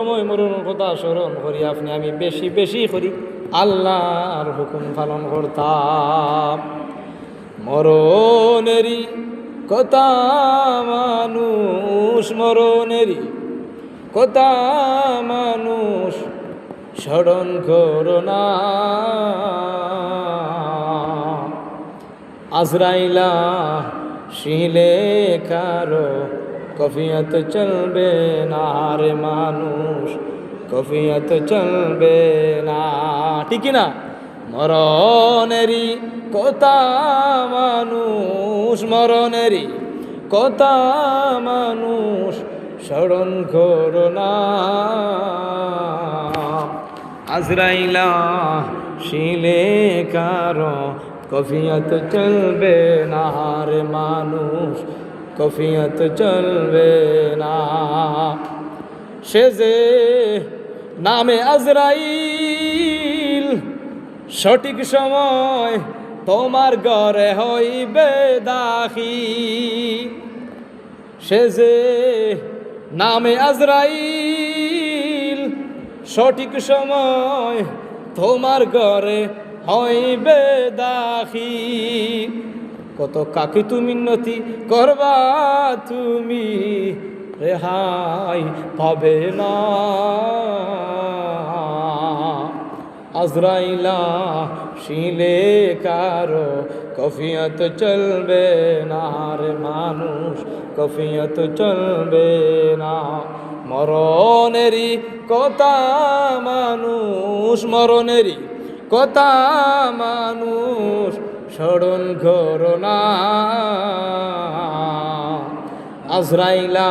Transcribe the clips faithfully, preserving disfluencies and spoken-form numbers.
সময় মরণর কথা স্মরণ করি, আপনে আমি বেশি বেশি করি আল্লার হুকুম পালন করতাম। মরণেরই কথা মানুষ, মরণেরই কথা মানুষ স্মরণ করো না। আজরাইলা শিলে কারো কফিয়ত চলবে না রে মানুষ, কফিয়ত চলবে না। ঠিক কি না? মরণেরই কথা মানুষ, মরণেরই কথা মানুষ স্মরণ করো না। আজরাইলা শিলে কারো কফিয়ত চলবে না রে মানুষ, কফিয়ত চলবে না। সে যে নামে আজরাইল, সঠিক সময় তোমার ঘরে হইবে দাখিল। সে যে নামে আজরাইল, সঠিক সময় তোমার ঘরে হইবে দাখিল। কত কাকুতি মিনতি করবা তুমি, রেহাই পাবে না। আজরাইলা শিলে কারো কফিয়ত চলবে না রে মানুষ, কফিয়ত চলবে না। মরণেরই কথা মানুষ, মরণেরই কথা মানুষ স্মরণ করো না। আজরাইলা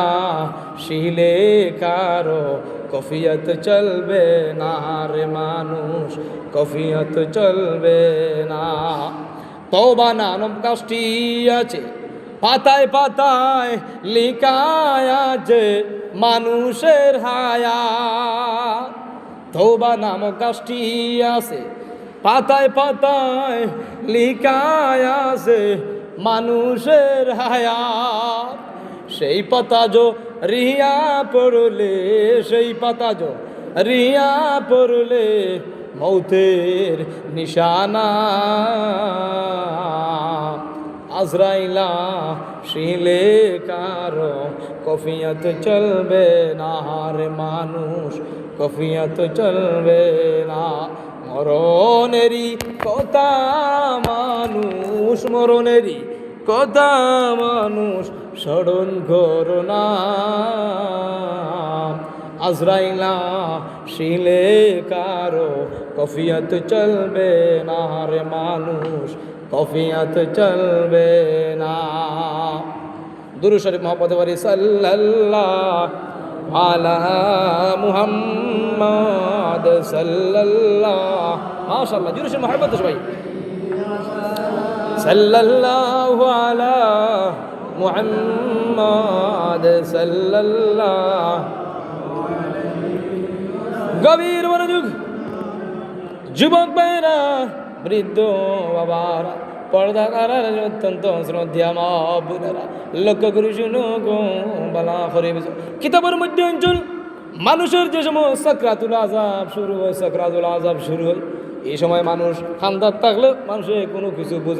শিলে কারো কফিয়ত চলবে না রে মানুষ, কফিয়ত চলবে না। তওবা নামক গাছটি আছে পাতায় পাতায় লিখায় আছে মানুষের হায়া। তওবা নামক গাছটি আছে পাতায় পাতায় লিখায় আছে মানুষের হায়াত। সেই পাতা ঝরিয়া পড়লে, সেই পাতা ঝরিয়া পড়লে মৌতের নিশানা। আজরাইলা শিলে কারো কফিয়ত চলবে না রে মানুষ, কফিয়ত চলবে না। মরণেরই কথা মানুষ, মরণেরই কথা মানুষ স্মরণ করো না। আজরাইলা শিলে কারো কফিয়ত চলবে না রে মানুষ, কফিয়ত চলবে না। দুরূদ শরীফ মহব্বতে পড়ি, সাল্লাল্লাহু আলা মুহাম্মদ সাল্লাল্লাহু। মাশাআল্লাহ, জোরে সে মহব্বত সবাই। সাল্লাল্লাহু আলা মুহাম্মদ সাল্লাল্লাহু। গভীর মনোযোগ। যুবক ভাইরা, বৃদ্ধ বাবারা, পর্দার আড়ালে অত্যন্ত শ্রদ্ধেয় মা বোনেরা, লক্ষ্য করি শুনো গো, বালা করি বুঝো। কিতাবর মধ্যে অঞ্চল মানুষের যে সময় সাকরাতুল আযাব শুরু হয়, সাকরাতুল আযাব শুরু হয়, এই সময় মানুষ কান্দাত থাকলে মানুষে কোনো কিছু বুঝে